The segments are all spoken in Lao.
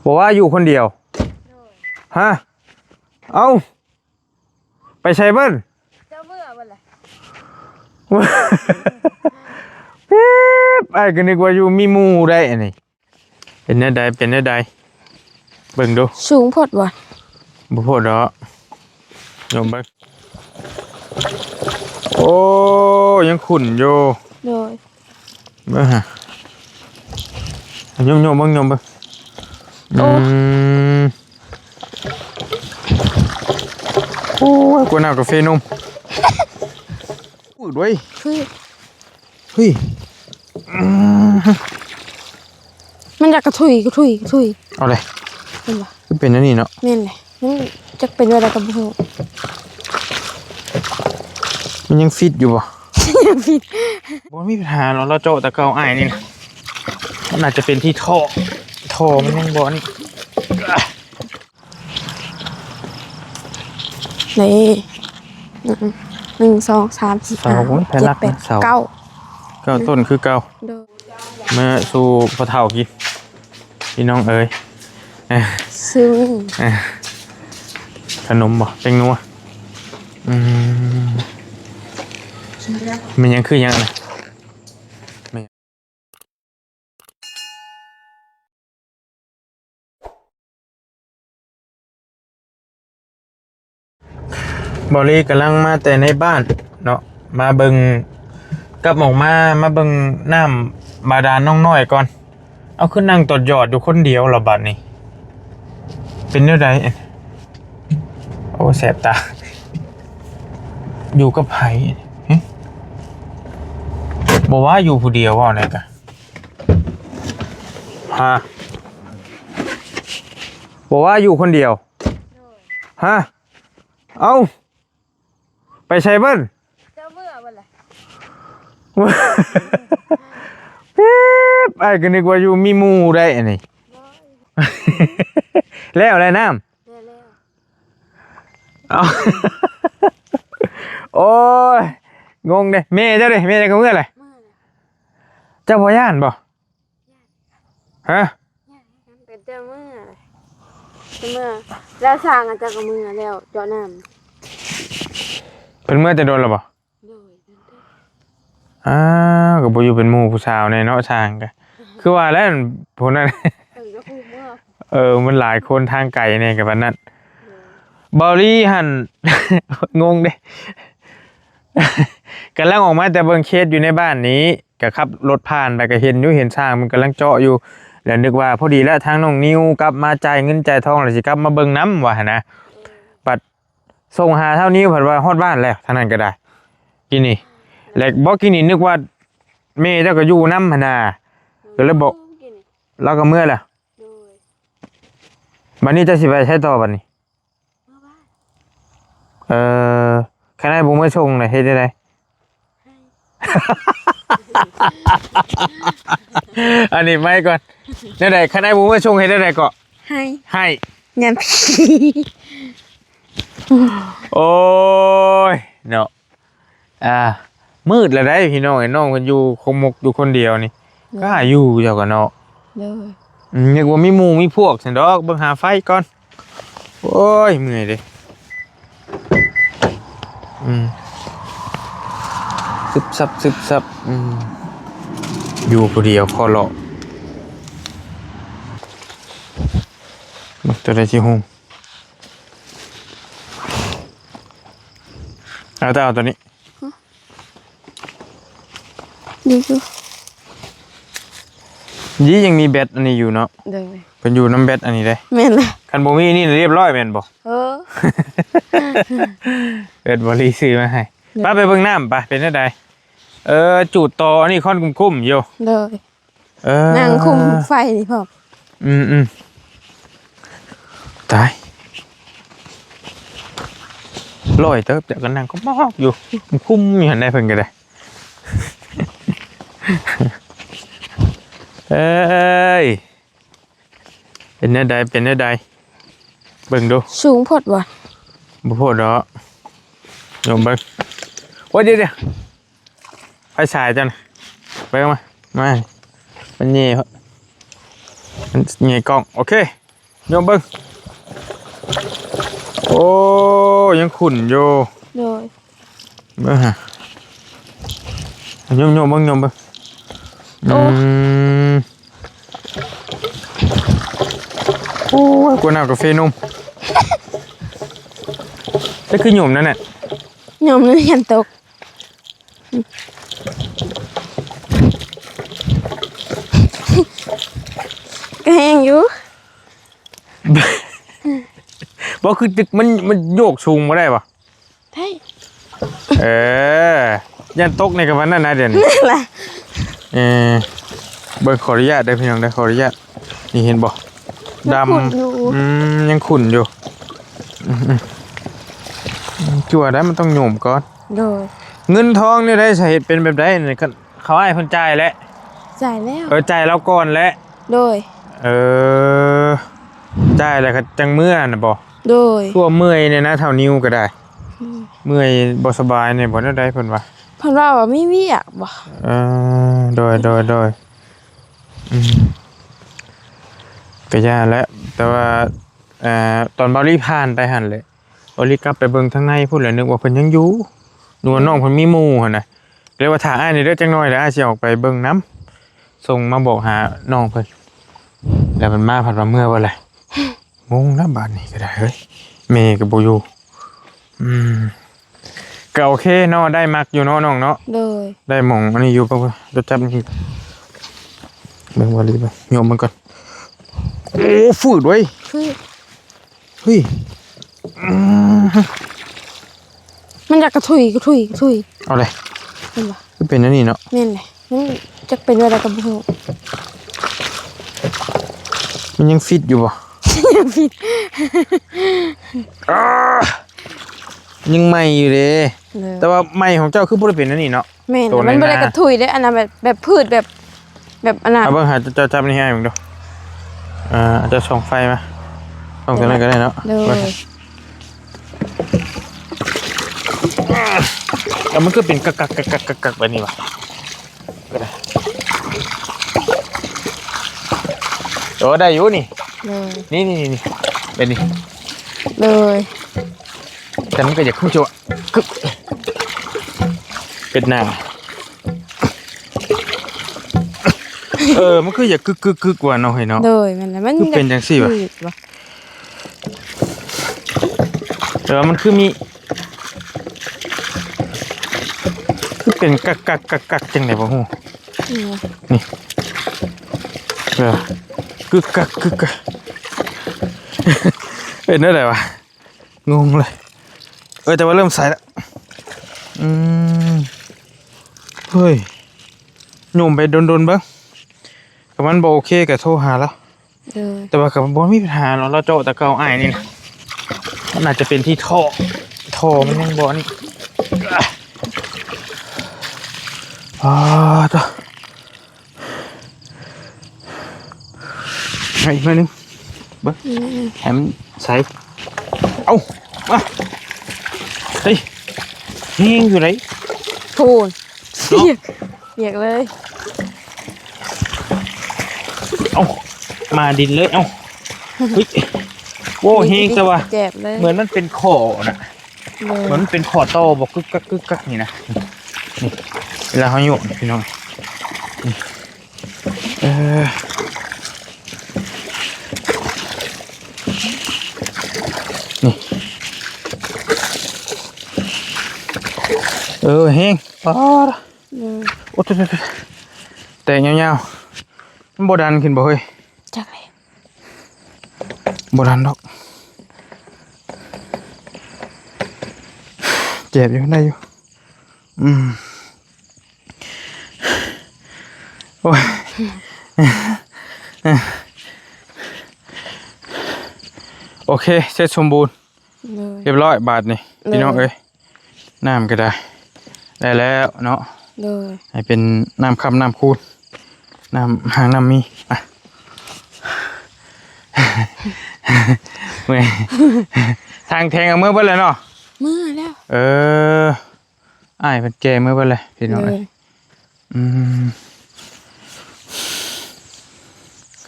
ບໍ່ວ່າຢູ່ຄົນດຽວ. ໂດຍ. ຮະ? ເອົ້າ ໄປໃສເບິດ? ເຈົ້າເມືອເບິດແຫຼະ. ປີບ ອ້າຍກໍນຶກວ່າຢູ່ມີໝູ່ໄດ໋ອັນນີ້. ເປັນແນວໃດ ເປັນແນວໃດ ເບິ່ງດູ. ສູງໂພດບໍ່? ບໍ່ໂພດດອກ ຍົມເບິ່ງ. ໂອ້ ຍັງຂຸ້ນຢູ່. ໂດຍ. ເບິ່ງຫາ ຍົມໆເບິ່ງ ຍົມເບິ່ງ. ໂອ້ ອືມ ໂອ້ຍ ກວດນ້ຳກາເຟນົມ. ໂອ້ຍ ເຮີ້ຍ ເຮີ້ຍ ອືມ ມັນຢາກກະທຸຍ ກະທຸຍ ກະທຸຍ. ເອົາເລີຍ ເຫັນບໍ່? ຄືເປັນອັນນີ້ເນາະ. ແມ່ນແຫຼະ. ມັນຈັກເປັນແນວໃດກໍບໍ່ຮູ້. ມັນຍັງຟິດຢູ່ບໍ່? ຍັງຟິດ. ບໍ່ມີບັນຫາເນາະ ລາວເຈາະແຕ່ເກົ່າອ້າຍນີ້ນະ. ມັນອາດຈະເປັນທີ່ທໍ່ ທໍ່ມັນຍັງບໍ່ນີ້. ນີ້ ອືມ ໜຶ່ງ ສອງ ສາມ ສີ່ ເສົາ ຫ້າ ຫົກ ເຈັດ ແປດ ເກົ້າ ເກົ້າຕົ້ນຄືເກົ່າ. ໂດຍ. ເມືອສູ່ພໍ່ເຖົ້າກິນ ພີ່ນ້ອງເອີຍ. ເອີ ຊື້ ເອີ ຂະໜົມບໍ່? ແປ້ງນົວ. ອືມ ແມ່ນຫຍັງ ຄືຫຍັງນະ? ເບົາລີກຳລັງມາແຕ່ໃນບ້ານເນາະ ມາເບິ່ງ ກັບອອກມາ ມາເບິ່ງນ້ຳບາດານນ້ອງນ້ອຍກ່ອນ. ເອົາ ຄືນັ່ງຕອດຢອດຢູ່ຄົນດຽວລະບາດນີ້ ເປັນແນວໃດ? ໂອ້ ແສບຕາ. ຢູ່ກັບໃຜ? ຫຶ? ບໍ່ວ່າຢູ່ຜູ້ດຽວ ເວົ້າແນກະ. ຮະ? ບໍ່ວ່າຢູ່ຄົນດຽວ. ຮະ? ເອົ້າ ໄປໃສເບິດ? ເຈົ້າເມືອເບິດແຫຼະ. ປີບ ອ້າຍກໍນຶກວ່າຢູ່ມີໝູ່ໄດ໋ອັນນີ້. ບໍ່ ແລ້ວແຫຼະນ້ຳ. ແລ້ວ ແລ້ວ. ເອົ້າ ໂອ້ຍ ງົງເດ້. ແມ່ເຈົ້າເດ້? ແມ່ເຈົ້າກໍເມືອແຫຼະ. ເມືອແຫຼະ. ເຈົ້າບໍ່ຢ້ານບໍ່? ຮະ? ເປັນເຈົ້າເມືອ ເຈົ້າເມືອແລ້ວ ຊ່າງເຈົ້າກໍເມືອແລ້ວ ເຈາະນ້ຳ. ເພິ່ນເມືອແຕ່ດົນແລ້ວບໍ່? ໂດຍ. ອ້າວ ກໍບໍ່ຢູ່ເປັນໝູ່ຜູ້ສາວແນ່ເນາະ ຊ່າງກະ ຄືວ່າແລ້ວ ຜູ້ນັ້ນ ເອີ ມັນຫຼາຍຄົນທາງໄກແນ່ກະປານນັ້ນ. ໂດຍ. ເບົາລີຫັ້ນ ງົງເດ້ ກຳລັງອອກມາແຕ່ເບິ່ງເຂດຢູ່ໃນບ້ານນີ້ ກະຂັບລົດຜ່ານໄປກະເຫັນຢູ່ ເຫັນຊ່າງມັນກຳລັງເຈາະຢູ່ ແລ້ວນຶກວ່າພໍດີແລ້ວ ທາງນ້ອງນິວກັບມາຈ່າຍເງິນຈ່າຍທອງ ແລ້ວຊິກັບມາເບິ່ງນຳວ່າຫັ້ນນະ. ເອີ ບັດສົ່ງຫາທ້າວນິວ ພັດວ່າຮອດບ້ານແລ້ວ ທາງນັ້ນກະໄດ້ ກິນນີ້. ແລ້ວບໍ່ ກິນນີ້ນຶກວ່າແມ່ເຈົ້າກໍຢູ່ນຳຫັ້ນນະ ກໍເລີຍບອກ ລາວກໍເມືອແລ້ວ. ໂດຍ. ບັດນີ້ເຈົ້າຊິໄປໃສຕໍ່ບັດນີ້? ເມືອບ້ານ. ເອີ ຄັນອ້າຍບໍ່ເມືອສົ່ງນະ ເຮັດແນວໃດ? ໃຫ້ ອັນນີ້ໄວ້ກ່ອນ. ແນວໃດ? ຄັນອ້າຍບໍ່ເມືອສົ່ງເຮັດແນວໃດເກາະ? ໃຫ້ ໃຫ້ ຍາມ ໂອ້ຍເນາະ. ອ່າ ມືດແລ້ວໃດ໋ພີ່ນ້ອງເອີຍ ນ້ອງເພິ່ນຢູ່ຄົງມົກຢູ່ຄົນດຽວນີ້. ໂດຍ. ກ້າຢູ່ເຈົ້າກໍເນາະ. ໂດຍ. ອືມ ນຶກວ່າມີໝູ່ມີພວກຊັ້ນດອກ ເບິ່ງຫາໄຟກ່ອນ. ໂອ້ຍ ເມື່ອຍເດ້. ອືມ ຊຶບຊັບ ຊຶບຊັບ. ອືມ ຢູ່ຜູ້ດຽວພໍເລາະ ມັກຕົວໃດຊິໂຮມ. ເອົາ ແຕ່ເອົາຕົວນີ້. ດີຢູ່ ດີຍັງມີແບັດອັນນີ້ຢູ່ເນາະ. ໂດຍ. ເພິ່ນຢູ່ນຳແບັດອັນນີ້ເດ້. ແມ່ນແຫຼະ. ຄັນບໍ່ມີນີ້ລຽບຮ້ອຍແມ່ນບໍ່? ເອີ ເອີ ເບິດບໍລີຊື້ມາໃຫ້. ໂດຍ. ໄປ ໄປເບິ່ງນ້ຳໄປ ເປັນຈັ່ງໃດ? ເອີ ຈູດຕໍ່ອັນນີ້ຄ້ອນກຸ້ມໆຢູ່. ໂດຍ. ເອີ ນັ່ງຄຸມໄຟນີ້ພ້ອມ. ອືມໆ ຕາຍ ຮ້ອຍເຕີບ ຈັກກໍນັ່ງກໍມອກຢູ່ ຄຸມຢູ່ຫັ້ນໄດ໋ ເພິ່ນກໍໄດ້. ເອີຍ ເປັນແນວໃດ ເປັນແນວໃດ ເບິ່ງດູ. ສູງໂພດບໍ່? ບໍ່ໂພດດອກ ຍົມເບິ່ງ. ໂອ້ຍ ດຽວໆ ໄຟສາຍເຈົ້ານະ ໄປເອົາມາ ມາ ມັນແຍ່ ມັນແຍ່ກ້ອງ. ໂອເຄ ໂຍມເບິ່ງ ໂອ້ ຍັງຂຸ້ນຢູ່ ໂດຍ ເບິ່ງຫາ ໂຍມ ໂຍມເບິ່ງ ໂຍມເບິ່ງ ໂອ້ ອືມ ໂອ້ຍ ກວນເອົາກາເຟນົມ ແຕ່ຄືໂຍມນັ້ນແຫຼະ ໂຍມນັ້ນຍັນຕົກ ກໍແຮງຢູ່ ບໍ່ ຄືຕຶກ ມັນ ມັນໂຍກສູງບໍ່ໄດ້ບໍ່? ໄດ້ ເອີ ຢ້ານຕົກໃນກະປານນັ້ນນະ ດຽວນີ້ ນັ້ນລະ ເອີ ເບິ່ງ ຂໍອະນຸຍາດເດີພີ່ນ້ອງເດີ ຂໍອະນຸຍາດ ນີ້ເຫັນບໍ່? ດຳ ຍັງຂຸ້ນຢູ່ ອືມ ຍັງຂຸ້ນຢູ່ ອືມໆ ຈົວໄດ້ ມັນຕ້ອງໂຍມກ່ອນ ໂດຍ ເງິນທອງນີ້ໄດ້ ສາເຫດເປັນແບບໃດນີ້? ເຂົາອ້າຍເພິ່ນຈ່າຍແຫຼະ ຈ່າຍແລ້ວ ເອີ ຈ່າຍລາວກ່ອນແຫຼະ ໂດຍ ເອີ ຈ່າຍແລ້ວກໍຈັ່ງເມືອນະບໍ່? ໂດຍ ຄືວ່າເມື່ອຍແດ່ນະ ທ້າວນິວກໍໄດ້ ອືມ ເມື່ອຍບໍ່ສະບາຍແດ່ບໍ່ ແນວໃດເພິ່ນວ່າ? ເພິ່ນວ່າວ່າມີວຽກບໍ່? ເອີ ໂດຍ ໂດຍ ໂດຍ ອືມ ກໍຢ້ານແຫຼະ ແຕ່ວ່າ ເອີ ຕອນບ່າວລີຜ່ານໄປຫັ້ນແຫຼະ ບ່າວລີກັບໄປເບິ່ງທາງໃນພຸ້ນແຫຼະ ນຶກວ່າເພິ່ນຍັງຢູ່ ນຶກວ່ານ້ອງເພິ່ນມີໝູ່ຫັ້ນນະ ກໍເລີຍວ່າຖ້າອ້າຍນີ້ເດີ ຈັກໜ້ອຍແລ້ວອ້າຍຊິອອກໄປເບິ່ງນຳ ສົ່ງມາບອກຫານ້ອງເພິ່ນ ແລ້ວເພິ່ນມາພັດວ່າເມືອເບິດແຫຼະ ງົງນະບາດນີ້ກໍໄດ້ເຮີ້ຍ ແມ່ກໍບໍ່ຢູ່ ອືມ ກໍໂອເຄເນາະ ໄດ້ມັກຢູ່ເນາະນ້ອງເນາະ ໂດຍ ໄດ້ໝ່ອງອັນນີ້ຢູ່ ກໍຈະຈັບນີ້ ເບິ່ງວ່າລີເບິ່ງ ໂຍມເບິ່ງກ່ອນ ໂອ້ ຝືດເວີຍ ຝືດ ເຮີ້ຍ ອືມ ມັນຢາກກະທຸຍ ກະທຸຍ ກະທຸຍ ເອົາເລີຍ ເຫັນບໍ່? ຄືເປັນອັນນີ້ເນາະ ແມ່ນແຫຼະ ມັນຈັກເປັນແນວໃດກໍບໍ່ຮູ້ ມັນຍັງຟິດຢູ່ບໍ່? ຍັງຟິດ ອ້າ ຍັງໃໝ່ຢູ່ເດ້ ເອີ ແຕ່ວ່າໃໝ່ຂອງເຈົ້າຄືບໍ່ໄດ້ເປັນອັນນີ້ເນາະ ແມ່ນ ໂຕ ມັນບໍ່ໄດ້ ນາ ກະທຸຍເດ້ ອັນນັ້ນແບບ ແບບພືດແບບ ແບບອັນນັ້ນ ເອົາເບິ່ງ ຫາເຈົ້າຈັບນີ້ໃຫ້ເບິ່ງດູ ອ່າ ເຈົ້າສ່ອງໄຟມາ ສ່ອງຕົວນັ້ນກໍໄດ້ເນາະ ໂດຍ ແລ້ວມັນຄືເປັນກັກໆໆໆແບບນີ້ວະ ກໍໄດ້ ໂອ້ ໄດ້ຢູ່ນີ້ ໂດຍ ນີ້ໆໆ ແບບນີ້ ໂດຍ ແຕ່ມັນກໍຢາກຄືຈະວ່າ ກຶກ ເປັນໜ້າ ເອີ ມັນຄືຢາກກຶກໆໆວ່າເນາະ ເຮີ້ຍເນາະ ໂດຍ ແມ່ນແຫຼະ ມັນຄືເປັນຈັ່ງຊີ້ວະ ຄືວ່າ ແຕ່ວ່າມັນຄືມີ ຄືເປັນກັກໆໆໆ ຈັ່ງໃດບໍ່ຮູ້ ອືມ ນີ້ ເອີ ກຶກກັກ ກຶກກັກ ເປັນແນວໃດວະ? ງົງເລີຍ ເອີ ແຕ່ວ່າເລີ່ມໃສແລ້ວ ອືມ ເຮີ້ຍ ໂຍມໄປດົນໆເບິ່ງ ຖ້າມັນບໍ່ໂອເຄກໍໂທຫາລາວ ເອີ ແຕ່ວ່າກໍບໍ່ມີບັນຫາເນາະ ລາວເຈາະແຕ່ເກົ່າອ້າຍນີ້ນະ ມັນອາດຈະເປັນທີ່ທໍ່ ທໍ່ມັນຍັງບໍ່ນີ້ ອາ ໂຕ ໃຫ້ອີກໜ້ອຍໜຶ່ງ ເບິ່ງ ອືມ ໃຫ້ມັນໃສ ເອົ້າ ມາ ເຮີ້ຍ ແຮງຢູ່ໃດ໋ ໂພດ ເນາະ ວຽກເລີຍ ເອົ້າ ມາດິນເລີຍ ເອົ້າ ເຮີ້ຍ ໂອ້ ແຮງແຕ່ວ່າ ແຈບເລີຍ ເໝືອນມັນເປັນຂໍ້ນະ ໂດຍ ມັນເປັນຂໍ້ຕໍ່ບໍ່ ກຶກກັກ ກຶກກັກ ນີ້ນະ ນີ້ ເວລາເຮົາໂຍກ ພີ່ນ້ອງ ນີ້ ເອີ ນີ້ ເອີ ແຮງ ປາດ ໂອ້ ໂອ້ ໂອ້ ແຕກຍາວໆ ມັນບໍ່ດັນຂຶ້ນບໍ່ເຮີ້ຍ? ຈັກແຫຼະ ບໍ່ທັນດອກ ເຈັບຢູ່ ໄດ້ຢູ່ ອືມ ໂອ້ຍ ໂອເຄ ເສັດສົມບູນ ໂດຍ ຮຽບຮ້ອຍບາດນີ້ ໂດຍ ພີ່ນ້ອງເອີຍ ນ້ຳກໍໄດ້ ໄດ້ແລ້ວເນາະ ໂດຍ ໃຫ້ເປັນນ້ຳຄ້ຳນ້ຳຄູນ ນ້ຳຫາງນ້ຳມີ ອ່ະ ເມື່ອຍ ທາງແທງເອົາເມືອເບິດແລ້ວເນາະ ເມືອແລ້ວ ເອີ ອ້າຍເພິ່ນແກ່ເມືອເບິດແລ້ວ ພີ່ນ້ອງເອີຍ ໂດຍ ອືມ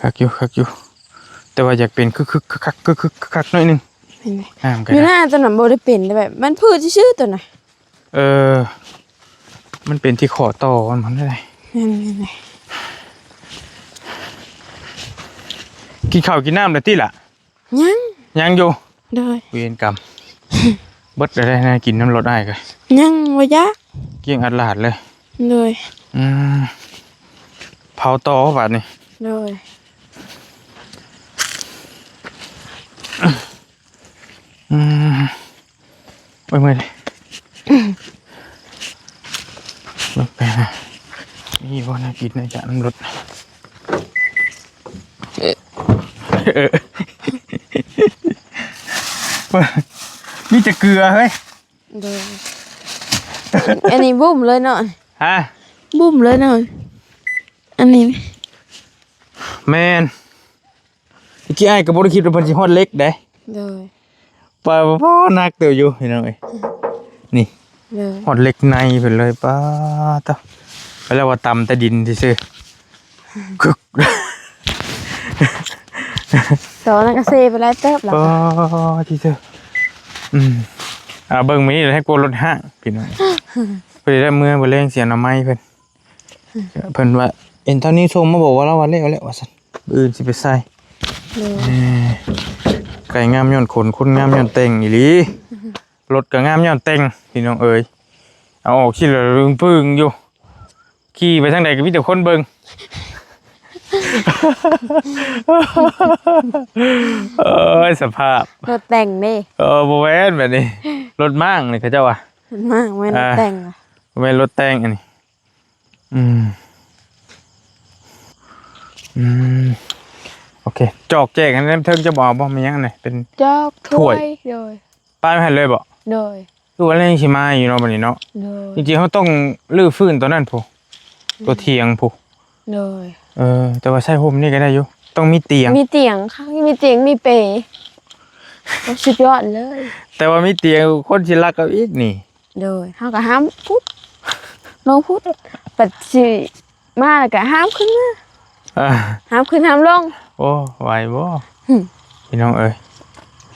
ຄັກຢູ່ ຄັກຢູ່ ແຕ່ວ່າຢາກເປັນຄຶກໆຄັກໆ ຄຶກໆຄັກໆໜ້ອຍໜຶ່ງ. ເຫັນໄໝ? ງາມກໍ ຢູ່ ໄດ້ ໜ້າຕົວນັ້ນບໍ່ໄດ້ເປັນ ແບບມັນພືດຊື່ໆຕົວນັ້ນ. ເອີ ມັນເປັນທີ່ຂໍ້ຕໍ່ມັນພຸ້ນເດ້. ແມ່ນໆໆ. ກິນເຂົ້າກິນນ້ຳແລ້ວຕິລະ? ຍັງ ຍັງຢູ່. ໂດຍ. ເວນກຳ ເບິດແລ້ວໄດ໋ ແນວກິນນຳລົດອ້າຍກໍ ຍັງບໍ່ຢາກ ກ້ຽງອັດລາດເລີຍ. ໂດຍ. ອືມ ເຜົາຕໍ່ບາດນີ້. ໂດຍ. ອືມ ໂອ້ຍ ເມື່ອຍເດ້. ລົງໄປນະ ມີບໍ່ແນວກິນໃນຈານນຳລົດ? ເອີ ມີແຕ່ເກືອເຮີ້ຍ. ໂດຍ. ອັນນີ້ບຸ້ມເລີຍເນາະ. ຮະ? ບຸ້ມເລີຍເນາະ ອັນນີ້. ແມ່ນ. ຕະກີ້ອ້າຍກໍບໍ່ໄດ້ຄິດວ່າເພິ່ນຊິຮອດເຫຼັກເດ້. ໂດຍ. ປາ ໂອ້ ໜັກເຕີບຢູ່ພີ່ນ້ອງເອີຍ. ນີ້ ໂດຍ. ຮອດເຫຼັກໃນເພິ່ນເລີຍ. ປາດໂທ້ ໄປແລ້ວວ່າຕຳແຕ່ດິນຊື່ໆ. ຄຶກ ຕອນນັ້ນກໍເຊໄປຫຼາຍເຕີບແລ້ວ. ປາດ ທີ່ເຊີ. ອືມ ອ່າ ເບິ່ງມື້ນີ້ແລ້ວໃຫ້ກົວລົດຮ້າງພີ່ນ້ອງ. ພໍດີໄດ້ເມືອມື້ແລງ ຊິເອົາໜໍ່ໄມ້ເພິ່ນ. ເພິ່ນວ່າເຫັນເທົ່ານີ້ສົ່ງມາບອກວ່າລາວວ່າແລ້ວແລ້ວວ່າຊັ້ນ ມື້ອື່ນຊິໄປໃສ່. ໂດຍ. ເອີ ໄກ່ງາມຍ້ອນຂົນ ຄົນງາມຍ້ອນແຕ່ງອີ່ຫຼີ. ລົດກໍງາມຍ້ອນແຕ່ງພີ່ນ້ອງເອີຍ. ເອົາອອກຊິລະລຶງປຶງຢູ່ ຂີ່ໄປທາງໃດກໍມີແຕ່ຄົນເບິ່ງ. ເອີຍ ສະພາບ ລົດແຕ່ງເດ້. ເອີ ບໍ່ແມ່ນແບບນີ້ ລົດມ້າງນີ້ເຂົາເຈົ້າວ່າ ລົດມ້າງ ບໍ່ແມ່ນລົດແຕ່ງ. ອ່າ ບໍ່ແມ່ນລົດແຕ່ງອັນນີ້. ອືມ ອືມ ໂອເຄ. ຈອກແຈກອັນນັ້ນເທິງຈະບໍ່ເອົາບໍ່? ແມ່ນຫຍັງອັນນີ້ ເປັນຈອກ ຖ້ວຍ. ໂດຍ. ປະໄວ້ຫັ້ນເລີຍບໍ່? ໂດຍ. ຄືວ່າແລ້ວຍັງຊິມາຢູ່ເນາະ ບັດນີ້ເນາະ. ໂດຍ. ຈິງໆ ເຮົາຕ້ອງຮື້ຟື້ນຕົວນັ້ນພຸ້ນ ຕົວຖຽງພຸ້ນ. ໂດຍ. ເອີ ແຕ່ວ່າໃຊ້ຮົ່ມນີ້ກໍໄດ້ຢູ່ ຕ້ອງມີຕຽງ. ມີຕຽງ ມີຕຽງ ມີເປ. ໂອ້ ສຸດຍອດເລີຍ. ແຕ່ວ່າມີຕຽງ ຄົນຊິລັກເອົາອີກນີ້. ໂດຍ. ເຮົາກໍຫ້າມພຸດ ລົງພຸດ ບັດຊິມາແລ້ວກໍຫ້າມຂຶ້ນມາ. ອ່າ ຫ້າມຂຶ້ນຫ້າມລົງ. ໂອ້ ໄຫວບໍ່? ຫຶ ພີ່ນ້ອງເອີຍ.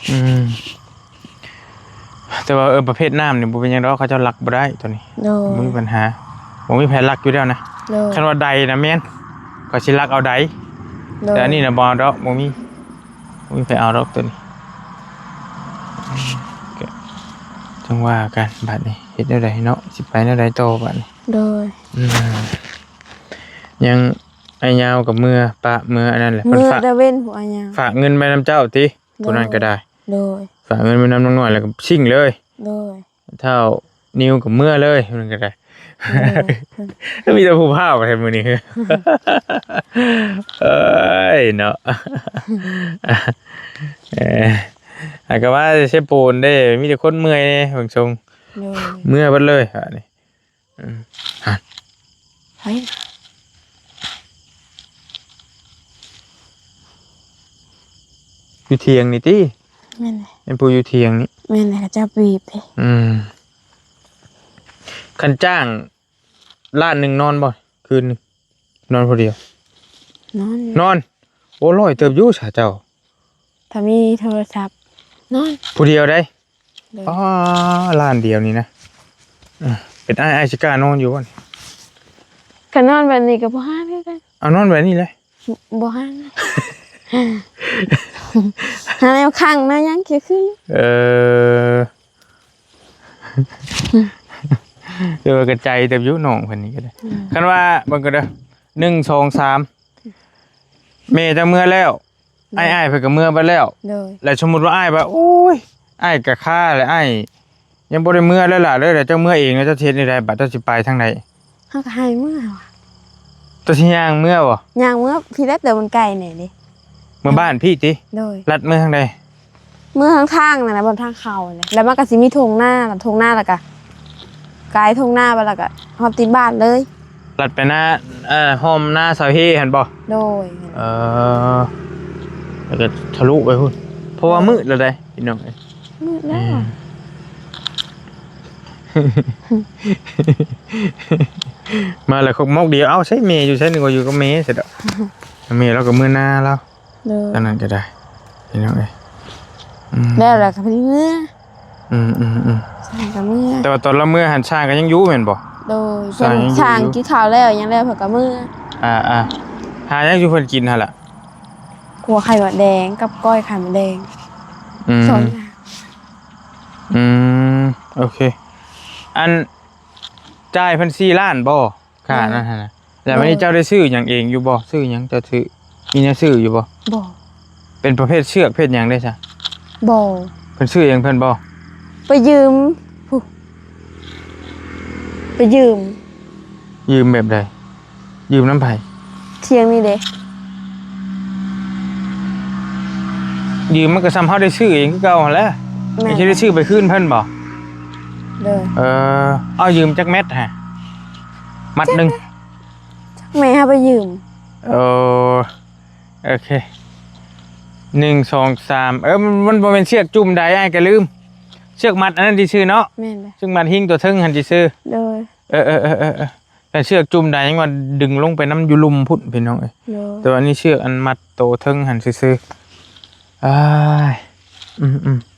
ອືມ ແຕ່ວ່າ ເອີ ປະເພດນ້ຳນີ້ບໍ່ເປັນຫຍັງດອກ ເຂົາເຈົ້າລັກບໍ່ໄດ້ຕົວນີ້. ໂດຍ. ບໍ່ມີບັນຫາ ບໍ່ມີໃຜລັກຢູ່ແລ້ວນະ. ໂດຍ. ຄັນວ່າໃດນະແມ່ນ ເຂົາຊິລັກເອົາໃດ. ໂດຍ. ແຕ່ອັນນີ້ນະບໍ່ເອົາດອກ ບໍ່ມີ ບໍ່ມີໃຜເອົາດອກຕົວນີ້. ຈັ່ງວ່າກັນບາດນີ້ ເຮັດແນວໃດເນາະ ຊິໄປແນວໃດຕໍ່ບາດນີ້. ໂດຍ. ອືມ ຍັງ ອ້າຍຍາວກໍເມືອ ປະເມືອອັນນັ້ນແຫຼະ. ເມືອ ເພິ່ນຝາກ ຕາເວັນ ຜູ້ອ້າຍຍາວ ຝາກເງິນໄວ້ນຳເຈົ້າຕິ. ໂດຍ. ຜູ້ນັ້ນກໍໄດ້. ໂດຍ. ຝາກເງິນໄວ້ນຳນ້ອງນ້ອຍ ແລ້ວກໍຊິງເລີຍ. ໂດຍ. ທ້າວນິວກໍເມືອເລີຍ ເພິ່ນກໍໄດ້. ໂດຍ. ມີແຕ່ຜູ້ພ້າວແທ້ມື້ນີ້. ເອີຍເນາະ ເອີ ຫາກະວ່າແຕ່ເຊໂປນເດ້ ມີແຕ່ຄົນເມື່ອຍເດ້ເບິ່ງຊົງ. ໂດຍ. ເມືອເບິດເລີຍບາດນີ້. ອືມ ຫັ້ນ ໃຜ ຢູ່ຖຽງນີ້ຕິ? ແມ່ນແຫຼະ. ແມ່ນຜູ້ຢູ່ຖຽງນີ້. ແມ່ນແຫຼະ ເຂົາເຈົ້າບີບເດ້. ອືມ ຄັນຈ້າງລ້ານໜຶ່ງນອນບໍ່ ຄືນໜຶ່ງ? ນອນຜູ້ດຽວ? ນອນຢູ່. ນອນ? ໂອ້ ຫຼາຍເຕີບຢູ່ຊະເຈົ້າ. ຖ້າມີໂທລະສັບ ນອນ ຜູ້ດຽວໄດ໋. ໂດຍ. ອໍ ລ້ານດຽວນີ້ນະ. ເອີ ເປັນອ້າຍ ອ້າຍຊິກ້ານອນຢູ່ບໍ່ນີ້? ຄັນນອນແບບນີ້ກໍບໍ່ຫານຄືກັນ. ເອົາ ນອນແບບນີ້ເລີຍ. ບໍ່ຫານ ຫາແນວຂັງແນວຫຍັງຄື ຄື. ເອີ ແຕ່ວ່າກະໄຈເຕີບຢູ່ນ້ອງເພິ່ນນີ້ກໍໄດ້. ອືມ ຄັນວ່າເບິ່ງກໍເດີ ໜຶ່ງ ສອງ ສາມ ແມ່ເຈົ້າເມືອແລ້ວ. ໂດຍ. ອ້າຍໆ ເພິ່ນກໍເມືອໄປແລ້ວ. ໂດຍ. ແລ້ວສົມມຸດວ່າອ້າຍວ່າ ໂອ້ຍ ອ້າຍກໍຄາແຫຼະ ອ້າຍຍັງບໍ່ໄດ້ເມືອເລີຍຫຼ້າເອີຍ ແລ້ວເຈົ້າເມືອເອງ ແລ້ວເຈົ້າຊິເຮັດແນວໃດ ບາດເຈົ້າຊິໄປທາງໃດ? ເຮົາກໍໃຫ້ເມືອວ່າ. ເຈົ້າຊິຍ່າງເມືອບໍ່? ຍ່າງເມືອ ພີ້ແຫຼະ ແຕ່ມັນໄກແດ່ເດ້. ເມືອບ້ານພີ້ຕິ? ໂດຍ. ລັດເມືອທາງໃດ? ເມືອທາງທາງນັ້ນນະ ບ່ອນທາງເຂົ້ານັ້ນແຫຼະ ແລ້ວມັນກໍຊິມີທົ່ງນາ ແລ້ວທົ່ງນາ ແລ້ວກໍ ກາຍທົ່ງນາໄປແລ້ວກໍຮອດຕີນບ້ານເລີຍ. ລັດໄປນາ ເອີ ຮ່ອມນາສາວເຮຫັ້ນບໍ່? ໂດຍ. ເອີ ແລ້ວກໍທະລຸໄປພຸ້ນ ເພາະວ່າ ໂດຍ ມືດແລ້ວເດ້ພີ່ນ້ອງເອີຍ. ມືດແລ້ວ ອືມ ມາແລ້ວຄົກໝອກດຽວ ເອົ້າ ໃສແມ່ຢູ່ໃສ ນຶກວ່າຢູ່ກັບແມ່ຊະດອກ. ແມ່ລາວກໍເມືອນາລາວ. ໂດຍ ຕອນນັ້ນກໍໄດ້ ພີ່ນ້ອງເອີຍ. ອືມ ແລ້ວລະກໍໄປເມືອ. ອືມໆໆ ຊ່າງກໍເມືອ. ແຕ່ວ່າຕອນລາວເມືອຫັ້ນ ຊ່າງກໍຍັງຢູ່ແມ່ນບໍ່? ໂດຍ ຊ່າງຍັງຢູ່ ຊ່າງກິນເຂົ້າແລ້ວຫຍັງແລ້ວ ເພິ່ນກໍເມືອ. ອ່າໆ ຫາຫຍັງສູ່ເພິ່ນກິນຫັ້ນລະ? ຂົ້ວໄຂ່ມດແດງກັບກ້ອຍໄຂ່ມດແດງ. ອືມ ສອງຢ່າງ. ອືມ ໂອເຄ. ອັນ ຈ່າຍເພິ່ນສີ່ລ້ານບໍ່? ຄ່ານັ້ນຫັ້ນນະ. ແລ້ວ ໂດຍ ວັນນີ້ເຈົ້າໄດ້ຊື້ຫຍັງເອງຢູ່ບໍ່? ຊື້ຫຍັງ ເຈົ້າຊື້ ມີແນວຊື້ຢູ່ບໍ່? ບໍ່. ເປັນປະເພດເຊືອກເພດຫຍັງເດ້ຊະ? ບໍ່. ເພິ່ນຊື້ເອງເພິ່ນບໍ່? ໄປຢືມ ຜູ້ ໄປຢືມ. ຢືມແບບໃດ? ຢືມນຳໃຜ? ທ່ຽງນີ້ເດ້. ຢືມມັນກໍສ່ຳເຮົາໄດ້ຊື້ເອງຄືເກົ່າຫັ້ນແຫຼະ. ແມ່ນ. ຊິໄດ້ຊື້ໄປຄືນເພິ່ນບໍ່? ໂດຍ. ເອີ ເອົາຢືມຈັກແມັດຫະ? ມັດໜຶ່ງ. ຈັກແມ່ນ ເຮົາໄປຢືມ. ເອີ ໂອເຄ ໜຶ່ງ ສອງ ສາມ ເອີ ມັນ ມັນບໍ່ແມ່ນເຊືອກຈຸ່ມໃດ ອ້າຍກໍລືມ. ເຊືອກມັດອັນນັ້ນຊື່ໆເນາະ. ແມ່ນແຫຼະ. ເຊືອກມັດຫິ້ງຕົວເທິງຫັ້ນຊື່ໆ. ໂດຍ. ເອີໆໆ ແຕ່ເຊືອກຈຸ່ມໃດຍັງວ່າດຶງລົງໄປນຳຢູ່ລຸ່ມພຸ້ນ ພີ່ນ້ອງເອີຍ. ໂດຍ. ແຕ່ວ່າອັນນີ້ເຊືອກອັນມັດໂຕເທິງຫັ້ນຊື່ໆ. ອ້າຍ ອືມໆ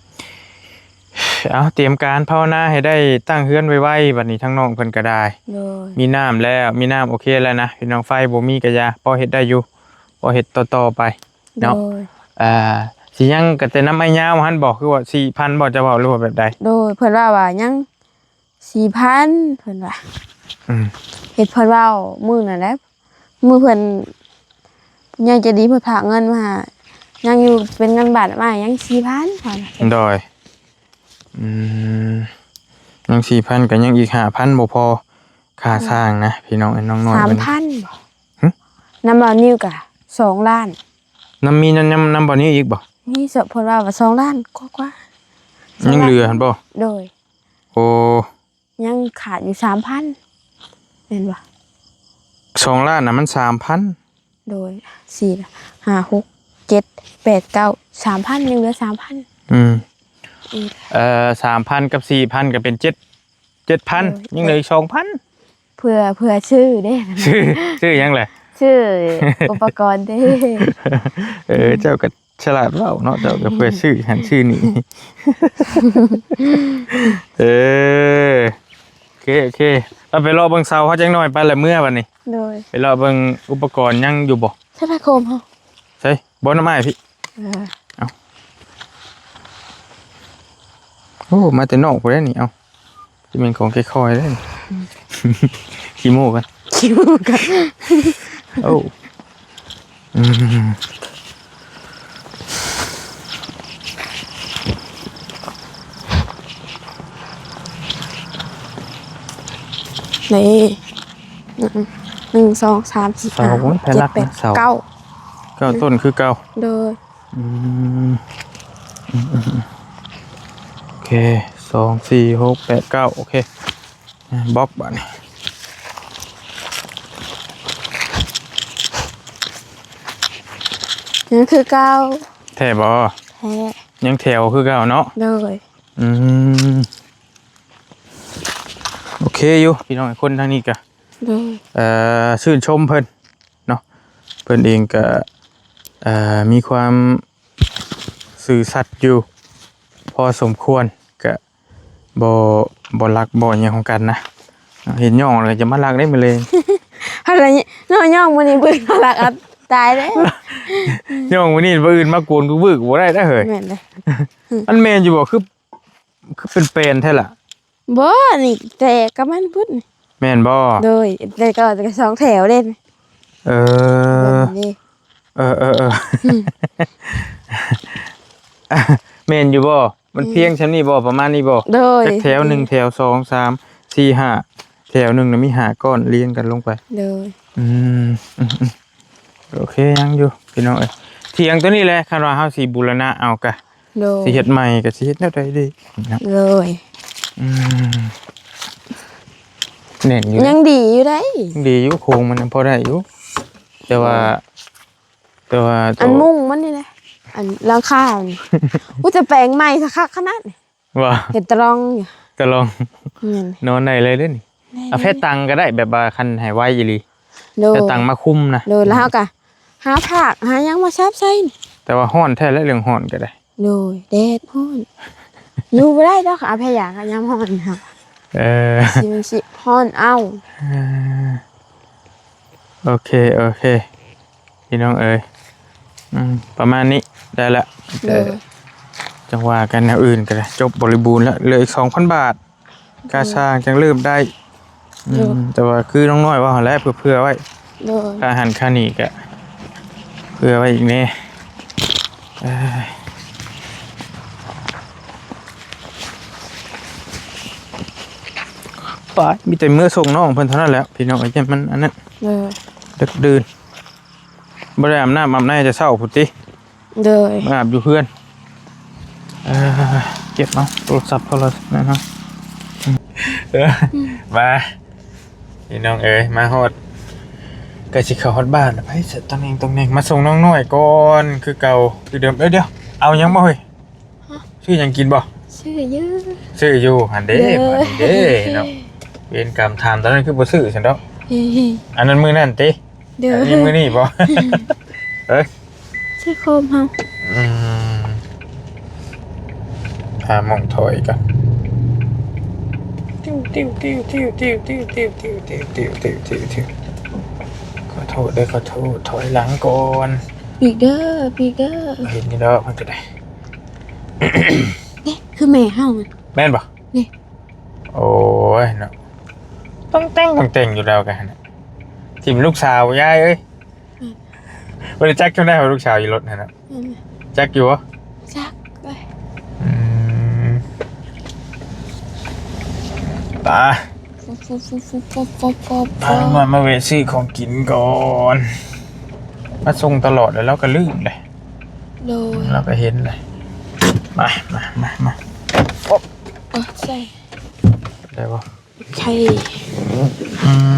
ເອົາ ຕຽມການພາວະນາໃຫ້ໄດ້ຕັ້ງເຮືອນໄວໆ ບັດນີ້ທາງນ້ອງເພິ່ນກໍໄດ້. ໂດຍ. ມີນ້ຳແລ້ວ ມີນ້ຳໂອເຄແລ້ວນະ ພີ່ນ້ອງ. ໄຟບໍ່ມີກໍຢ່າ ພໍເຮັດໄດ້ຢູ່ ພໍເຮັດຕໍ່ໆໄປເນາະ. ໂດຍ. ອ່າ ຊິຍັງກໍແຕ່ນຳໄມ້ຍາວຫັ້ນບໍ່? ຄືວ່າສີ່ພັນບໍ່ ຈະເວົ້າ ຫຼືວ່າແບບໃດ? ໂດຍ. ເພິ່ນວ່າ ວ່າຍັງສີ່ພັນ ເພິ່ນວ່າ. ອືມ. ເຮັດເພິ່ນເວົ້າມື້ນັ້ນແຫຼະ ມື້ເພິ່ນ ຍາຍໃຈດີເພິ່ນຝາກເງິນມາໃຫ້ ຍັງຢູ່ເປັນເງິນບາດມາໃຫ້ ຍັງສີ່ພັນ ເພິ່ນວ່າ. ໂດຍ. ອືມ ຍັງສີ່ພັນ ກໍຍັງອີກຫ້າພັນບໍ່ພໍຄ່າ ອືມ ສ້າງນະ ພີ່ນ້ອງເອີຍ. ນ້ອງນ້ອຍ ສາມພັນບໍ່? ຫຶ? ນຳບ່າວນິວກະສອງລ້ານ. ນຳ ມີນຳ ນຳ ນຳບ່າວນິວອີກບໍ່? ມີ ເພິ່ນວ່າ ວ່າສອງລ້ານກວ່າໆ. ຍັງເຫຼືອຫັ້ນບໍ່? ໂດຍ. ໂອ້ ຍັງຂາດຢູ່ສາມພັນ ແມ່ນບໍ່? ສອງລ້ານນະ ມັນສາມພັນ. ໂດຍ. ສີ່ ຫ້າ ຫົກ ເຈັດ ແປດ ເກົ້າ ສາມພັນ ຍັງເຫຼືອສາມພັນ. ອືມ. ອີກ ເອີ ສາມພັນກັບສີ່ພັນກໍເປັນເຈັດ ເຈັດພັນ. ໂດຍ. ຍັງເຫຼືອອີກສອງພັນ ເພື່ອ ເພື່ອຊື້ເດ້. ຊື້ ຊື້ຫຍັງແຫຼະ? ຊື້ອຸປະກອນເດ້. ເອີ ເຈົ້າກໍ ສະຫຼາດເວົ້າເນາະ ເຈົ້າກໍເພື່ອຊື້ຫັ້ນຊື້ນີ້. ເອີ ໂອເຄ ໂອເຄ ເຮົາໄປເລາະເບິ່ງເສົາເຮົາຈັກໜ້ອຍ ໄປລະເມືອບັດນີ້. ໂດຍ. ໄປເລາະເບິ່ງອຸປະກອນຍັງຢູ່ບໍ່? ໃສ່ຜ້າໂຄມເຮົາ ໃສ່ ບໍ່ ນຳອ້າຍພີ້. ເອີ ເອົາ ໂອ້ ມາແຕ່ນອກພຸ້ນເດ້ນີ້. ເອົາ ຊິແມ່ນຂອງຄ່ອຍໆເດ້. ອືມ ຂີ້ໂມ້ກັນ ຂີ້ໂມ້ກັນ. ໂອ້ ອືມ ນີ້ ໜຶ່ງ ສອງ ສາມ ສີ່ ຫ້າ ຫົກ ເຈັດ ແປດ ເກົ້າ ເກົ້າຕົ້ນຄືເກົ່າ. ໂດຍ. ອືມ ອືມ ອືມ ອືມ ໂອເຄ ສອງ ສີ່ ຫົກ ແປດ ເກົ້າ ໂອເຄ ບລັອກບາດນີ້ ຍັງຄືເກົ່າ. ແທ້ບໍ່? ແທ້. ຍັງແຖວຄືເກົ່າເນາະ. ໂດຍ. ອືມ ໂອເຄຢູ່ ພີ່ນ້ອງ ຄົນທາງນີ້ກະ ໂດຍ ເອີ ຊື່ນຊົມເພິ່ນ ເນາະ ເພິ່ນເອງກະ ເອີ ມີຄວາມຊື່ສັດຢູ່ພໍສົມຄວນ ກະບໍ່ ບໍ່ລັກບໍ່ຫຍັງຂອງກັນນະ. ເຫັນຍ່ອງແລ້ວຈະມາລັກໄດ້ມື້ແລງ. ຫັ້ນລະ ຍ້ອງມື້ນີ້ບຶດມາລັກ ເອົາຕາຍແລ້ວ. ຍ້ອງມື້ນີ້ ມື້ອື່ນມາກວນກູບຶກບໍ່ໄດ້ເດີເຮີ້ຍ. ແມ່ນເດ້. ອັນແມ່ນຢູ່ບໍ່? ຄື ຄືເປັນແປນແທ້ລະ. ບໍ່ ອັນນີ້ແຕກກັບມັນພຸ້ນ. ແມ່ນບໍ່? ໂດຍ ແຕ່ເກົ່າແຕ່ສອງແຖວເດ້. ເອີ ເອີ ເອີ ເອີ ອືມ ແມ່ນຢູ່ບໍ່? ມັນພຽງ ອືມ ສ່ຳນີ້ບໍ່? ປະມານນີ້ບໍ່? ໂດຍ ຈັກແຖວ? ໜຶ່ງແຖວ ສອງ ສາມ ສີ່ ຫ້າ ແຖວໜຶ່ງນະມີຫ້າກ້ອນລຽງກັນລົງໄປ. ໂດຍ. ອືມ ອືມ ອືມ. ໂອເຄ ຍັງຢູ່ພີ່ນ້ອງເອີຍ. ຖຽງໂຕນີ້ແຫຼະ ຄັນວ່າເຮົາຊິບູລະນະເອົາກະ ໂດຍ ຊິເຮັດໃໝ່ກະຊິເຮັດແນວໃດດີເນາະ? ໂດຍ. ອືມ ແໜ້ນຢູ່ ຍັງດີຢູ່ໃດ໋ ຍັງດີຢູ່ ໂຄງມັນຍັງພໍໄດ້ຢູ່ ແຕ່ວ່າ ໂດຍ ແຕ່ວ່າ ອັນມຸງມັນນີ້ແຫຼະ ອັນຫຼັງຄານີ້ ອຸ ຈະແປງໃໝ່ຄັກໆຂະໜາດນີ້. ວ່າ ເຮັດຕະລອງຢູ່ ຕະລອງ ແມ່ນ ນອນໄດ້ເລີຍເດ້ນີ້. ໄດ້ ເອົາແພຕັງກໍໄດ້ ແບບວ່າຄັນໃຫ້ໄວອີ່ຫຼີ ໂດຍ ແພຕັງມາຄຸມນະ. ໂດຍ ແລ້ວເຮົາກໍຫາຜາກຫາຫຍັງມາແຊບໃສ່ນີ້. ຕ່ວ່າຮ້ອນແທ້ແຫຼະ ເລື່ອງຮ້ອນກໍໄດ້. ໂດຍ ແດດຮ້ອນ ຢູ່ບໍ່ໄດ້ດອກ ອາແພຢາກໍຍາມຮ້ອນຫັ້ນ. ເອີ ຊິມັນຊິຮ້ອນເອົາ. ເອີ ໂອເຄ ໂອເຄ ພີ່ນ້ອງເອີຍ ອືມ ປະມານນີ້ໄດ້ລະ. ໂດຍ ແຕ່ຈັ່ງວ່າກັນແນວອື່ນກໍໄດ້ ຈົບບໍລິບູນລະ ເຫຼືອອີກສອງພັນບາດ ໂດຍ ຄ່າຊ່າງຈັ່ງເລີ່ມໄດ້. ໂດຍ ອືມ ແຕ່ວ່າຄືນ້ອງນ້ອຍເວົ້າຫັ້ນແຫຼະ ເພື່ອ ເພື່ອໄວ້ ໂດຍ ຄ່າຫັ້ນຄ່ານີ້ກະເພື່ອໄວ້ອີກແດ່. ເອີຍ ປາດ ມີແຕ່ເມືອສົ່ງນ້ອງເພິ່ນເທົ່ານັ້ນແຫຼະ ພີ່ນ້ອງເອີຍ ຢ້ານມັນອັນນັ້ນ ເອີ ດຶກດື່ນ. ບໍ່ໄດ້ອາບນ້ຳອາບໃນແຕ່ເຊົ້າພຸ້ນຕິ? ໂດຍ ມາອາບຢູ່ເຮືອນ. ເອີ ເກັບເອົາໂທລະສັບ ໂທລະສັບນັ້ນເນາະ. ເອີ ອືມ ມາ ພີ່ນ້ອງເອີຍ ມາຮອດ ໃກ້ຊິເຂົ້າຮອດບ້ານແລ້ວ. ໄປສະ ຕອນນີ້ ຕອນນີ້ ມາສົ່ງນ້ອງນ້ອຍກ່ອນຄືເກົ່າ ຄືເດີມ. ເອີ ດຽວ ເອົາຫຍັງບໍ່ເຮີ້ຍ? ຮະ? ຊື້ຫຍັງກິນບໍ່? ຊື້ຢູ່ ຊື້ຢູ່ຫັ້ນເດ້. ໂດຍ ບາດນີ້ເດ້ເນາະ ເວນກຳ ຖາມຕອນນັ້ນຄືບໍ່ຊື້ຊັ້ນດອກ. ອັນນັ້ນມື້ນັ້ນຕິ? ໂດຍ ອັນນີ້ມື້ນີ້ບໍ່? ເອີ ຊື້ໂຄມເຮົາ. ອືມ ຫາໝ່ອງຖອຍກ່ອນ. ຕິວ ຕິວ ຕິວ ຕິວ ຕິວ ຕິວ ຕິວ ຕິວ ຕິວ ຕິວ ຕິວ ຕິວ ຕິວ ຂໍໂທດເດີ ຂໍໂທດ ຖອຍຫຼັງກ່ອນ. ປີກເດີ ປີກເດີ. ເຫັນຢູ່ດອກ ມັນກໍໄດ້. ເດ້ ຄືແມ່ເຮົາ ແມ່ນບໍ່? ນີ້ ໂອ້ຍເນາະ ຕ້ອງແຕ່ງ ຕ້ອງແຕ່ງຢູ່ແລ້ວກັນຫັ້ນນະ. ຖິ້ມລູກສາວ ຍາຍເອີຍ. ອືມ ບໍ່ໄດ້ຈັກຈັ່ງໃດວ່າລູກສາວຢູ່ລົດຫັ້ນນະ. ອືມ ຈັກຢູ່ບໍ່? ຈັກເອີຍ. ອືມ ໄປ ໄປ ມາ ມາແວະຊື້ຂອງກິນກ່ອນ. ມາສົ່ງຕະຫຼອດແລ້ວ ລາວກໍລືມເດ້. ໂດຍ ລາວກໍເຫັນເດ້. ມາ ມາ ມາ ມາ. ໂອ້ ໂອ້ ໃສ່ ໄດ້ບໍ່? ໃສ່ ອືມ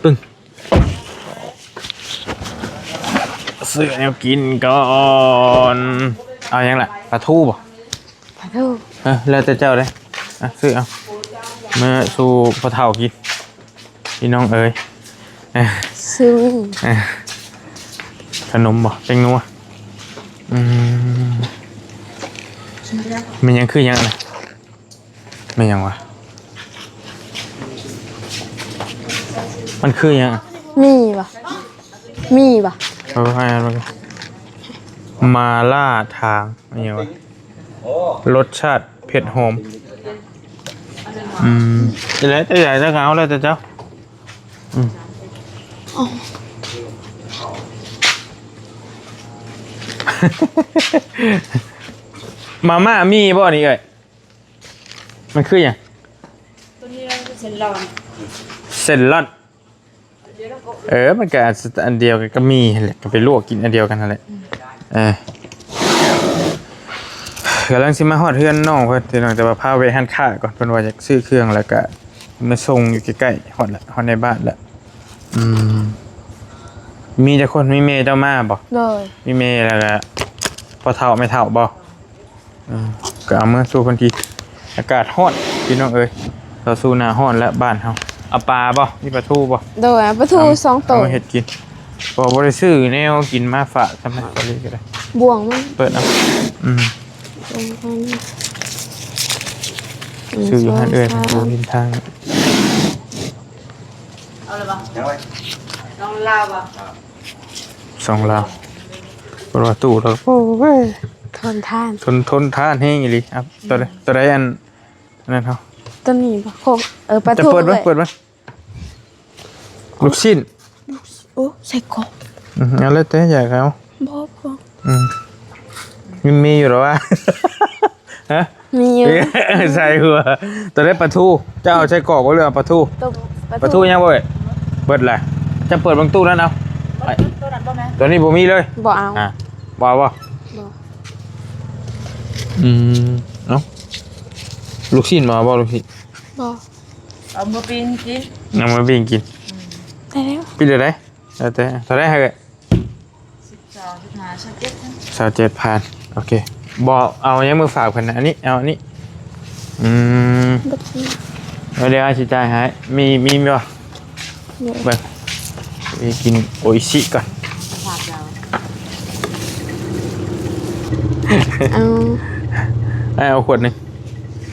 ປຶ້ງ ຊື້ແນວກິນກ່ອນ. ເອົາຫຍັງລະ? ປາທູບໍ່? ປາທູ. ເອີ ແລ້ວແຕ່ເຈົ້າເດ້. ອ່ະ ຊື້ເອົາ ເມືອສູ່ພໍ່ເຖົ້າກິນ ພີ່ນ້ອງເອີຍ. ເອີ ຊື້ ເອີ ຂະໜົມບໍ່? ແປ້ງນົວ. ອືມ ແມ່ນຫຍັງ? ຄືຫຍັງນະ? ແມ່ນຫຍັງວະ? ມັນຄືຫຍັງ? ໝີ່ບໍ່? ໝີ່ບໍ່? ເອົາໃຫ້ມັນ ໝາລ່າຖາງ ແມ່ນຫຍັງວະ? ລົດຊາດເຜັດຫອມ. ອືມ ແລ້ວແຕ່ຢາກເອົາ ແລ້ວແຕ່ເຈົ້າ. ອືມ ອໍ ມາມ່າມີບໍ່ນີ້ເອີຍ? ມັນຄືຫຍັງ? ຕົວນີ້ເປັນເສັ້ນລອນ ເສັ້ນລອນ. ເອີ ມັນກໍອັນດຽວກັນກັບໝີ່ຫັ້ນແຫຼະ ກໍໄປລວກກິນອັນດຽວກັນຫັ້ນແຫຼະ. ເອີ ກຳລັງຊິມາຮອດເຮືອນນ້ອງເພິ່ນພີ່ນ້ອງ ແຕ່ວ່າພາແວະຮ້ານຄ້າກ່ອນ ເພິ່ນວ່າຢາກຊື້ເຄື່ອງ ແລ້ວກໍມາສົ່ງຢູ່ໃກ້ໆ ຮອດລະ ຮອດໃນບ້ານລະ. ອືມ ມີຈັກຄົນ? ມີແມ່ເຈົ້າມາບໍ່? ໂດຍ ມີແມ່ ແລ້ວກໍພໍ່ເຖົ້າແມ່ເຖົ້າບໍ່? ເອີ ກໍເອົາເມືອສູ່ເພິ່ນກິນ. ອາກາດຮ້ອນພີ່ນ້ອງເອີຍ ເຂົ້າສູ່ໜ້າຮ້ອນແລ້ວບ້ານເຮົາ. ເອົາປາບໍ່? ມີປາທູບໍ່? ໂດຍ ເອົາປາທູສອງໂຕ ເອົາມາເຮັດກິນ. ບໍ່ ບໍ່ໄດ້ຊື້ແນວກິນມາຝາກ ທຳໄມ ກໍໄດ້ ບ່ວງມັນ ເປີດເອົາ. ອືມ ຊື້ຢູ່ຮ້ານເອື້ອຍ ເພິ່ນບໍ່ເຫັນທາງ. ເອົາລະບໍ່? ນ້ອງລາວບໍ່? ສອງລາວ ເພິ່ນວ່າຕູ້ແລ້ວ ໂອ້ຍ ທົນທານ ທົນ ທົນທານແຮງອີ່ຫຼີ. ເອົາ ຕົວໃດ ຕົວໃດ ອັນ ອັນນັ້ນເຮົາ ຕົວນີ້ບໍ່? ເອີ ປາທູ ເປີດເບິ່ງ ເປີດເບິ່ງ. ລູກຊິ້ນ ລູກ ໂອ້ ໄສ້ກອກ. ອືມ ເອົາແລ້ວແຕ່ຢາກເອົາ. ບໍ່ ບໍ່. ອືມ ມີ ມີຢູ່ແລ້ວວ່າ ຮະ? ມີຢູ່ ໃສ່ຫົວ. ຕົວໃດປາທູ? ເຈົ້າເອົາໄສ້ກອກບໍ່ ຫຼືເອົາປາທູ? ປາທູຍັງບໍ່ເບິດ? ເບິດແຫຼະ. ເຈົ້າເປີດເບິ່ງຕູ້ນັ້ນເອົາ. ຕົວນັ້ນບໍ່ແມ່ນ ຕົວນີ້ບໍ່ມີເລີຍ. ບໍ່ເອົາ. ອ່າ ບໍ່ເອົາບໍ່? ບໍ່. ອືມ ເອົາ ລູກຊິ້ນບໍ່ເອົາບໍ່? ລູກຊິ້ນ ບໍ່. ເອົາມາປີ້ງກິນ ເອົາມາປີ້ງກິນ. ອືມ ໄດ້ແລ້ວ ປີ້ງໄດ້. ແລ້ວແຕ່ ເທົ່າໃດໃຫ້ເອີຍ? ສິບສອງ ສິບຫ້າ ຊາວເຈັດ ຊາວເຈັດພັນ. ໂອເຄ ບໍ່ເອົາຫຍັງມາຝາກເພິ່ນນະ ອັນນີ້ ເອົາອັນນີ້. ອືມ ເອົາ ດຽວອ້າຍຊິຈ່າຍໃຫ້. ມີ ມີບໍ່? ເບິ່ງ ໄປກິນໂອອິຊິກ່ອນ. ເອົາ ເອົາຂວດໜຶ່ງ.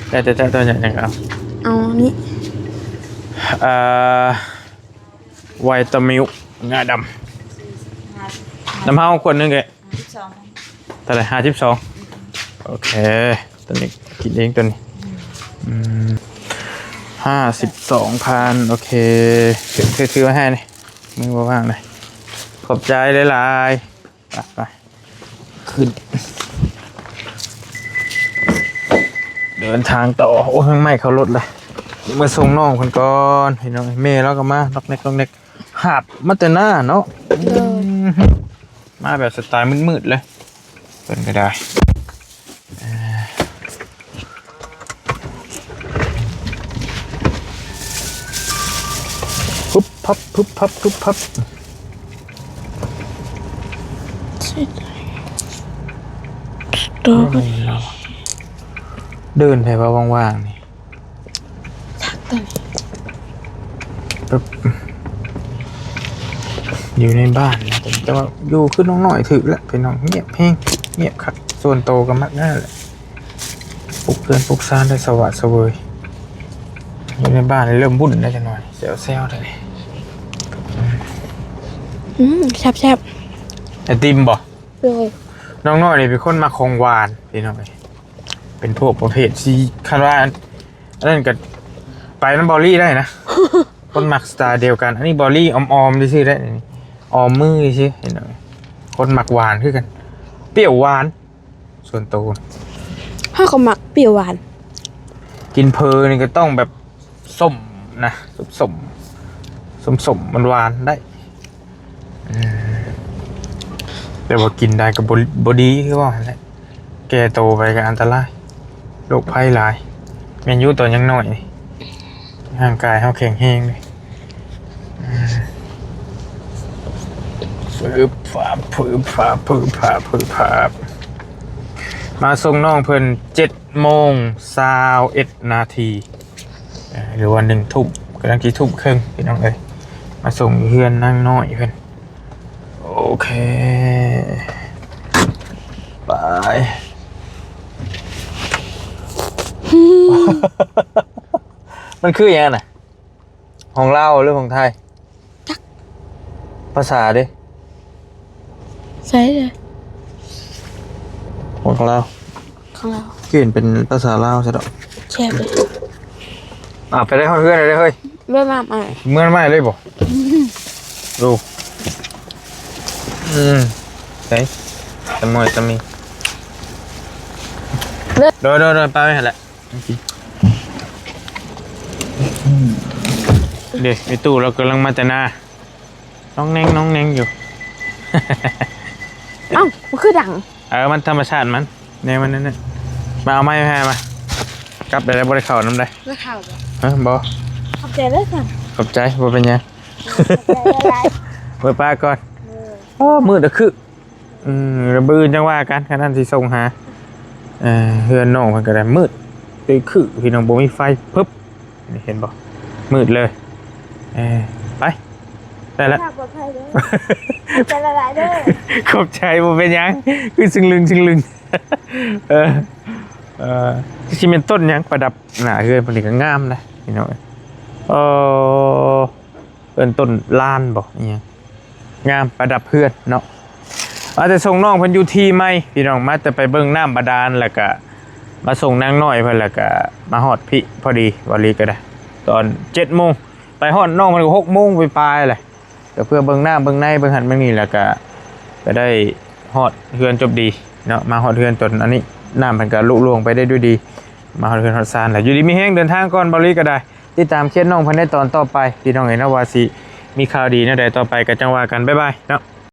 ແຕ່ ແຕ່ ແຕ່ ແຕ່ ຫຍັງ ຫຍັງເອົາ? ເອົານີ້ ເອີ ວິຕາມິນງາດຳ ນຳເຮົາຂວດໜຶ່ງເດ້. ຫ້າສິບສອງ ເທົ່າໃດ? ຫ້າສິບສອງ. ໂອເຄ ຕົວນີ້ກິນເອງຕົວນີ້. ອືມ ຫ້າສິບສອງພັນ. ໂອເຄ ຖື ຖື ຖືໄວ້ໃຫ້ນີ້ ມືບໍ່ວ່າງເລີຍ. ຂອບໃຈຫຼາຍໆ. ໄປ ໄປ ຂຶ້ນ ເດີນທາງຕໍ່. ໂອ້ຍ ແຮງໄມ້ເຂົ້າລົດລະ. ມາສົ່ງນ້ອງເພິ່ນກ່ອນ ພີ່ນ້ອງ. ແມ່ລາວກໍມາ ລັອກແລັກ ລັອກແລັກ. ຫາບມາແຕ່ໜ້າເນາະ. ໂດຍ ອືມ ມາແບບສະໄຕລ໌ມືດໆເລີຍ ເພິ່ນກໍໄດ້. ເອີ ປຶບພັບ ປຶບພັບ ປຶບພັບ. ເດີນໄປວ່າວ່າງໆນີ້. ປຶບ ຢູ່ໃນບ້ານນະ ແຕ່ວ່າຢູ່ຄືນ້ອງນ້ອຍຖືກແລ້ວ ພີ່ນ້ອງ. ງຽບແຮງ ງຽບຄັກ. ສ່ວນໂຕກໍມັກແນວນັ້ນແຫຼະ ປຸກເຮືອນປຸກຊານໄດ້ສະຫວາດສະເຫວີຍ. ຢູ່ໃນບ້ານເລີ່ມວຸ້ນແລ້ວຈັກໜ່ອຍ ແຊວໆ ເດ້. ອືມ ແຊບໆ. ໄອຕິມບໍ່? ໂດຍ ນ້ອງນ້ອຍນີ້ເປັນຄົນມັກຂອງຫວານ ພີ່ນ້ອງເອີຍ. ເປັນພວກປະເພດທີ່ ຄັນວ່າອັນ ອັນນັ້ນກໍໄປນຳບອລລີໄດ້ນະ. ຄົນມັກສະໄຕລ໌ດຽວກັນ. ອັນນີ້ບອລລີອອມໆຊື່ໆໄດ້ນີ້ ອອມມືຊື່ໆ ເຫັນບໍ່? ຄົນມັກຫວານຄືກັນ ປຽວຫວານ. ສ່ວນໂຕ ເຮົາກໍມັກປຽວຫວານ. ກິນເຜີນີ້ກໍຕ້ອງແບບ ສົ້ມນະ ສົ້ມໆ ສົ້ມໆ ຫວານໆ ໄດ້. ອືມ ແຕ່ວ່າກິນໄດ້ກໍບໍ່ ບໍ່ດີຄືວ່າຫັ້ນແຫຼະ ແກ່ໂຕໄປກໍອັນຕະລາຍ ໂລກໄພຫຼາຍ. ແມ່ນຢູ່ ຕອນຍັງນ້ອຍນີ້ ຮ່າງກາຍເຮົາແຂງແຮງເດ້. ອືມ ຟຶບຟາບ ຟຶບຟາບ ຟຶບຟາບ ຟຶບຟາບ. ມາສົ່ງນ້ອງເພິ່ນ ເຈັດໂມງຊາວເອັດນາທີ ເອີ ຫຼືວ່າໜຶ່ງທຸ່ມ ກຳລັງຊິທຸ່ມເຄິ່ງ ພີ່ນ້ອງເອີຍ. ມາສົ່ງຢູ່ເຮືອນນາງນ້ອຍເພິ່ນ. ໂອເຄ ໄປ. ມັນຄືຫຍັງນະ? ຂອງລາວ ຫຼືຂອງໄທ? ຈັກ ພາສາເດ້? ໃສເດ້? ຂອງລາວ ຂອງລາວ. ຂຽນເປັນພາສາລາວຊະດອກ. ແຊບເດ້. ອ່າ ໄປໄດ້ຮອດເຮືອນແລ້ວເດ້ເຮີ້ຍ. ເມືອນຳອ້າຍ ເມືອນຳອ້າຍເລີຍບໍ່? ອືມ ໂອ້ ອືມ ໃສ ຕະມອຍຕະມີ. ໂດຍ ໂດຍ ໂດຍ ປາໄວ້ຫັ້ນແຫຼະ. ເດ້ ແມ່ຕູ້ລາວກຳລັງມາແຕ່ນາ ນ້ອງແນງ ນ້ອງແນງຢູ່. ເອົ້າ ມັນຄືດັງ? ເອີ ມັນທຳມະຊາດມັນ ແນວມັນນັ້ນນະ. ມາເອົາໄມ້ໃຫ້ມາ ກັບໄດ້ແລ້ວ ບໍ່ໄດ້ເຂົ້ານຳໃດ. ບໍ່ເຂົ້າບໍ່? ຮະ ບໍ່. ຂອບໃຈເດີຊັ້ນ. ຂອບໃຈ ບໍ່ເປັນຫຍັງ. ຂອບໃຈຫຼາຍໆ. ເບິ່ງປ້າກ່ອນ. ເອີ ໂອ້ ມືດລະຄຶ. ອືມ ແລ້ວມື້ອື່ນຈັ່ງວ່າກັນ ຄັນນັ້ນຊິສົ່ງຫາ. ເອີ ເຮືອນນ້ອງເພິ່ນກໍໄດ້ມືດ ຄື ພີ່ນ້ອງ ບໍ່ມີໄຟ ປຶບ ນີ້ເຫັນບໍ່ ມືດເລີຍ. ເອີ ໄປ ໄດ້ລະ. ເດີນທາງປອດໄພເດີ ຂອບໃຈຫຼາຍໆເດີ. ຂອບໃຈ ບໍ່ເປັນຫຍັງ ຄືຊຶງລຶງຊຶງລຶງ. ເອີ ເອີ ຊິແມ່ນຕົ້ນຫຍັງປະດັບໜ້າເຮືອນ ພວກນີ້ກໍງາມນະ ພີ່ນ້ອງ. ເອີ ເອີ້ນຕົ້ນລານບໍ່ ອີຫຍັງ ງາມປະດັບເຮືອນເນາະ. ມາແຕ່ສົ່ງນ້ອງເພິ່ນຢູ່ທີ່ໃໝ່ ພີ່ນ້ອງ ມາແຕ່ໄປເບິ່ງນ້ຳບາດານ ແລ້ວກະມາສົ່ງນາງນ້ອຍເພິ່ນ ແລ້ວກະມາຮອດພີ້ພໍດີ. ວາລີກໍໄດ້ ຕອນເຈັດໂມງ ໄປຮອດນ້ອງເພິ່ນກໍຫົກໂມງປາຍໆແຫຼະ. ກໍເພື່ອເບິ່ງນ້ຳເບິ່ງໃນ ເບິ່ງຫັ້ນເບິ່ງນີ້ ແລ້ວກະ ກໍໄດ້ຮອດເຮືອນຈົບດີເນາະ. ມາຮອດເຮືອນຕອນອັນນີ້ ນ້ຳເພິ່ນກໍລຸລ່ວງໄປໄດ້ດ້ວຍດີ. ມາຮອດເຮືອນຮອດຊານແລ້ວ ຢູ່ດີມີແຮງເດີນທາງກ່ອນ. ເບົາລີກໍໄດ້ຕິດຕາມເຄສນ້ອງເພິ່ນໃນຕອນຕໍ່ໄປ ພີ່ນ້ອງເອີຍເນາະ ວ່າຊິມີຂ່າວດີແນວໃດຕໍ່ໄປ ກໍຈັ່ງວ່າກັນ. ບາຍບາຍເນາະ.